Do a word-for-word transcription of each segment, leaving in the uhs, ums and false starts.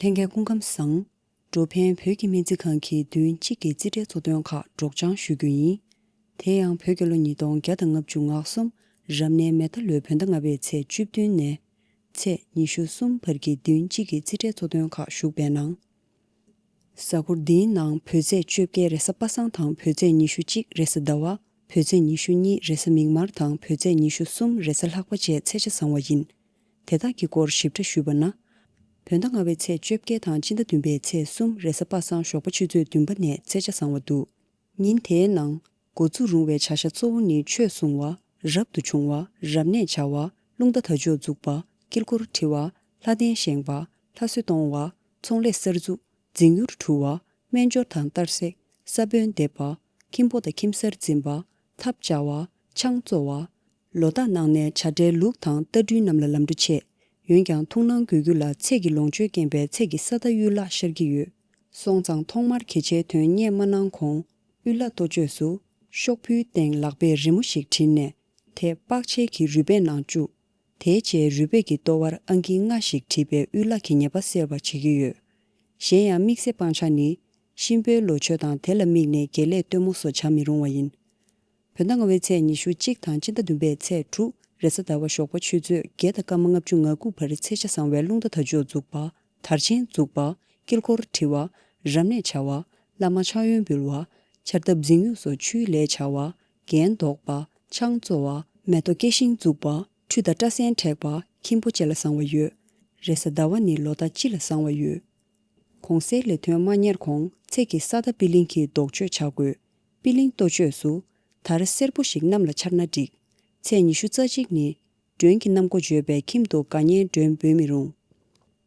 ལྷན་རྒྱས་སྐུ་ཁམས་བཟང་། འགྲོ་ཕན་བོད་ཀྱི་སྨན་རྩིས་ཁང་གིས་བདུན་གཅིག་གི་རྩིས་ཁྲའི་ཚོགས་ཐུན་ཁག་སྒྲོག་སྦྱང་ཞུ་རྒྱུ་ཡིན། དེ་ཡང་བོད་རྒྱལ་ལོ་ཉིས་སྟོང་བརྒྱ་དང་ལྔ་བཅུ་ང་གསུམ་རབ་གནས་མེ་རྟ་ལོའི་བོད་ཟླ་ལྔ་པའི་ཚེས་བཅུ་བདུན་ནས་ཚེས་ཉི་ཤུ་གསུམ་བར་གྱི་བདུན་གཅིག་གི་རྩིས་ཁྲའི་ཚོགས་ཐུན་ཁག་ཞུགས་པའི་ནང་། གཟའ་འཁོར་འདིའི་ནང་བོད་ཚེས་བཅོ་བརྒྱད་རེས་གཟའ་པ་སངས་དང་བོད་ཚེས་ཉི་ཤུ་གཅིག་རེས་གཟའ་ཟླ་བ། བོད་ཚེས་ཉི་ཤུ་གཉིས་རེས་གཟའ་མིག་དམར་དང་བོད་ཚེས་ཉི་ཤུ་གསུམ་རེས་གཟའ་ལྷག་པ་བཅས་ཚེས་ཆ་བཟང་བ་ཡིན། དེ་དག་གི་སྐོར་ཞིབ་ཕྲ་ཞུས་པ་ན། བོད་ཟླ་ལྔ་པའི་ཚེས་བཅོ་བརྒྱད་དང་སྤྱི་ཟླ་བདུན་པའི་ཚེས་གསུམ་རེས་གཟའ་པ་སངས་ཞོགས་པ་ཆུ་ཚོད་བདུན་པ་ནས་ཚེས་ཆ་བཟང་བ་འདུག་ཉིན་དེའི་ནང་འགོ་འཛུགས་རུང་བའི་བྱ་བཞག་གཙོ་བོ་ནི་ཆོས་གསུང་བ། རབ་ཏུ་བྱུང་བ། རབ་གནས་བྱ་བ། རླུང་རྟ་དར་ལྕོག་འཛུགས་པ། དཀྱིལ་འཁོར་བྲི་བ། ལྷ་རྟེན་བཞེངས་པ། ལྷ་གསོལ་གཏོང་བ། ཚོང་ལས་གསར་འཛུགས། རྫིང་ཡུར་འཁྲུ་བ། སྨན་སྦྱོར་དང་གཏར་སྲེག་ས་བོན་འདེབས་པ། ཁྱིམ་སྤོ་དང་ཁྱིམ་གསར་འཛིན་པ། ཐབ་བཅའ་བ། ཆང་བཙོ་བ། ལོ་རྟགས་ནང་ནས་བྱ་བྲལ་ལུག་དང་རྟ་སྦྲུལ་རྣམས་ལ་ལམ་འགྲོ་ཆེ། འོན་ཀྱང་ཐུགས་སྣང་དགོས་རྒྱུ་ལ་ཚེ་གི་ལོངས་སྤྱོད་རྐྱེན་པས་ཚེ་གི་ས་མཐའ་གཡུལ་ལྷག་ཤར་གྱི་ཡོད། སོང་ཙང་ཐོག་མར་གལ་ཆེའི་དོན་རྙེད་མ་གནང་གོང་། གཡུལ་ལྷ་གཏོ་བཅོས་སུ། ཤོག་བུའི་སྟེང་ལག་པས་རི་མོ་ཞིག་བྲིས་ནས། དེ་པགས་ཆལ་གྱི་རུས་སྦལ་ནང་བཅུག་དེའི་རྗེས་རུས་སྦལ་གྱི་ལྟོ་བར་ཨང་ཀི་ལྔ་ཞིག་བྲིས་པས་གཡུལ་ལྷ་གི་ཉེས་པ་སེལ་བར་བྱེད་ཀྱི་ཡོད། གཞན་ཡང་དམིགས་བསལ་སྤང་བྱ་ནི། གཤིན་པོའི་ལོ་མཆོད་དང་དེ་ལ་དམིགས་ནས་དགེ་ལས་སྟོན་མོ་སོགས་བྱ་མི་རུང་བ་ཡིན། བོད་ཟླ་ལྔ་པའི་ཚེས་ཉི་ཤུ་གཅིག་དང་སྤྱི་ཟླ་བདུན་པའི་ཚེས་དྲུག་རེས་གཟའ་ཟླ་བ་ཞོགས་པ་ཆུ་ཚོད་བརྒྱད་དང་སྐར་མ་ལྔ་བཅུ་ང་དགུ་བར་ཚེས་ཆ་བཟང་བའི་རླུང་རྟ་དར་ལྕོག་འཛུགས་པ། དར་ཆེན་འཛུགས་པ། དཀྱིལ་འཁོར་བྲི་བ། རབ་གནས་བྱ་བ། བླ་མ་ཕྱག་གཡོན་འབུལ་བ། ཆར་ཐབ་རྫིང་ཡུག་སོགས་ཆུའི་ལས་བྱ་བ། རྒྱན་འདོགས་པ། ཆང་བཙོ་བ། མེ་ཏོག་སྐྱེ་ཤིང་འཛུགས་པ། ཁྲུས་དང་སྐྲ་སེན་བྲེག་པ། ཁྱིམ་སྤོ་བཅས་ལ་བཟང་བ་ཡོད། རེས་གཟའ་ཟླ་བ་ནི་ལོ་རྟགས་སྤྱི་ལ་བཟང་བ་ཡོད། གོང་གསལ་ལས་དོན་མ་གཉེར་གོང་ཚེ་གི་ས་མཐའ་པི་ལིང་གིས་ལྡོག་གཅོད་བྱ་དགོས། པི་ལིང་གཏོ་བཅོས་སུ། དར་སེར་པོ་ཞིག་གནམ་ལ་འཕྱར་ན་འགྲིག་ཚེས་ཉི་ཤུ་རྩ་གཅིག་ནི། མགྲོན་གྱི་གནམ་སྒོ་བརྗོད་པས་ཁྱིམ་དུ་དགའ་ཉེ་མགྲོན་འབོད་མི་རུང་།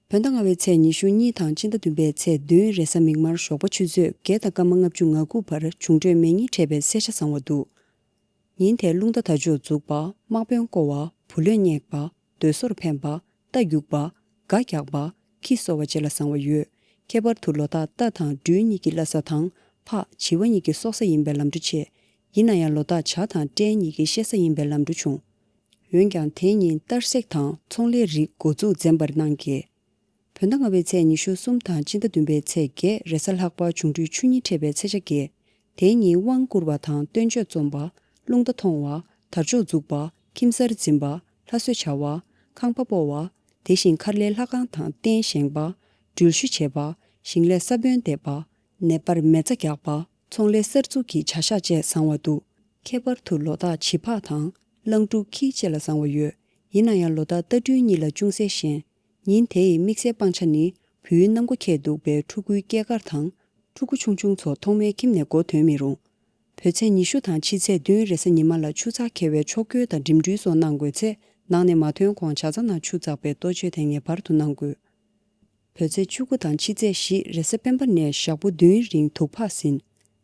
བོད་ཟླ་ལྔ་པའི་ཚེས་ཉི་ཤུ་གཉིས་དང་སྤྱི་ཟླ་བདུན་པའི་ཚེས་བདུན་རེས་གཟའ་མིག་དམར་ཞོགས་པ་ཆུ་ཚོད་བརྒྱད་དང་སྐར་མ་ལྔ་བཅུ་ང་དགུ་བར་འབྱུང་འཕྲོད་མེ་ཉིན་འཕྲད་པའི་ཚེས་ཆ་བཟང་བ་འདུག་ཉིན་དེར་རླུང་རྟ་དར་ལྕོག་འཛུགས་པ། དམག་དཔོན་བསྐོ་བ། བུ་ལོན་བསྙེགས་པ། སྡོད་སོར་འཕེན་པ། རྟ་རྒྱུག་པ། སྒ་རྒྱག་པ། ཁྱི་གསོ་བ་བཅས་ལ་བཟང་བ་ཡོད། ཁྱད་པར་དུ་ལོ་རྟགས་རྟ་དང་སྦྲུལ་གཉིས་ཀྱི་བླ་གཟའ་དང་། ཕག་བྱི་བ་གཉིས་ཀྱི་སྲོག་གཟའ་ཡིན་པས་ལམ་འགྲོ་ཆེ། ཡིན་ན་ཡང་ལོ་རྟགས་བྱ་དང་སྤྲེལ་གཉིས་ཀྱི་གཤེད་གཟའ་ཡིན་པས་ལམ་འགྲོ་ཆུང་། འོན་ཀྱང་དེ་ཉིན་གཏར་སྲེག་དང་ཚོང་ལས་རིགས་འགོ་འཛུགས་འཛེམ་པར་གནང་གལ། བོད་ཟླ་ལྔ་པའི་ཚེས་ཉི་ཤུ་གསུམ་དང་སྤྱི་ཟླ་བདུན་པའི་ཚེས་བརྒྱད་རེས་གཟའ་ལྷག་པ་འབྱུང་འཕྲོད་ཆུ་གཉིས་འཕྲད་པའི་ཚེས་ཆ་བརྒྱད། དེ་ཉིན་དབང་བསྐུར་བ་དང་སྟོན་མཆོད་རྩོམ་པ། རླུང་རྟ་མཐོང་བ། དར་ལྕོག་འཛུགས་པ། ཁྱིམ་གསར་འཛིན་པ། ལྷ་གསོལ་བྱ་བ། ཁང་པ་སྤོ་བ། དེ་བཞིན་མཁར་ལས་ལྷ་ཁང་དང་རྟེན་བཞེངས་པ། འགྲུལ་བཞུད་བྱེད་པ། ཞིང་ལས་ས་བོན་འདེབས་པ། ནད་པར་མེ་བཙའ་རྒྱག་པ། ཚོང་ལས་གསར་འཛུགས་ཀྱི་བྱ་གཞག་བཅས་བཟང་བ་འདུག་ཁྱད་པར་དུ་ལོ་རྟགས་བྱི་ཕག་དང་། གླང་ཕྲུག་ཁྱི་བཅས་ལ་བཟང་བ་ཡོད། ཡིན་ན་ཡང་ལོ་རྟགས་རྟ་སྦྲུལ་གཉིས་ལ་ཅུང་ཟད་ཞན། ཉིན་དེ་ཡི་དམིགས་བསལ་སྤང་བྱ་ནི། བུའི་གནམ་སྒོ་ཁེལ་འདུག་པས་ཕྲུ་གུའི་སྐྱེས་སྐར་དང་། ཕྲུ་གུ་ཆུང་ཆུང་ཚོ་ཐོག་མའི་ཁྱིམ་ནས་སྒོ་ཐོན་མི་རུང་། བོད་ཚེས་ཉི་ཤུ་དང་ཕྱི་ཚེས་བདུན་རེས་གཟའ་ཉི་མ་ལ་ཆུ་ཚགས་འཁེལ་བའི་ཕྱོགས་བསྐྱོད་དང་འགྲིམ་འགྲུལ་སོགས་གནང་དགོས་ཚེ། ནང་ནས་མ་ཐོན་གོང་བྱ་ཚང་ནང་ཆུ་འཛག་པའི་གཏོ་བཅོས་དེ་ངེས་པར་དུ་གནང་དགོས། བོད་ཚེས་བཅུ་དགུ་དང་ཕྱི་ཚེས་བཞི་རེས་གཟའ་སྤེན་པ་ནས་ཞག་པོ་བདུན་རིང་དུག་ཕག་ཟིན།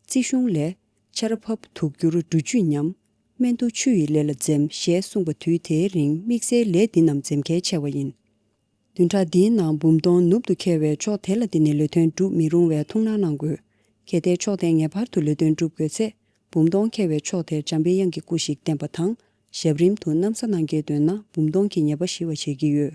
རྩིས་གཞུང་ལས། ཆར་ཕབ་དུག་སྒྱུར་འབྲུ་བཅུད་ཉམས། སྨན་དུག་ཆུ་ཡི་ལས་ལ་འཛེམ་ཞེས་གསུངས་པ་དུས་དེའི་རིང་དམིགས་བསལ་ལས་འདི་རྣམས་འཛེམ་གལ་ཆེ་བ་ཡིན། བདུན་ཕྲག་འདིའི་ནང་འབུམ་སྟོང་ནུབ་ཏུ་འཁེལ་བའི་ཕྱོགས་དེ་ལ་བརྟེན་ནས་ལས་དོན་སྒྲུབ་མི་རུང་བའི་ཐུགས་སྣང་གནང་དགོས། གལ་ཏེ་ཕྱོགས་དེ་ངེས་པར་དུ་ལས་དོན་སྒྲུབ་དགོས་ཚེ། འབུམ་སྟོང་འཁེལ་བའི་ཕྱོགས་དེར་འཇམ་པའི་དབྱངས་ཀྱི་སྐུ་ཞིག་བསྟན་པ་དང་། ཞབས་རིམ་དུ་གནམ་ས་གནང་གལ་འདོད་ན་འབུམ་སྟོང་གི་ཉེས་པ་ཞི་བར་བྱེད་ཀྱི་ཡོད།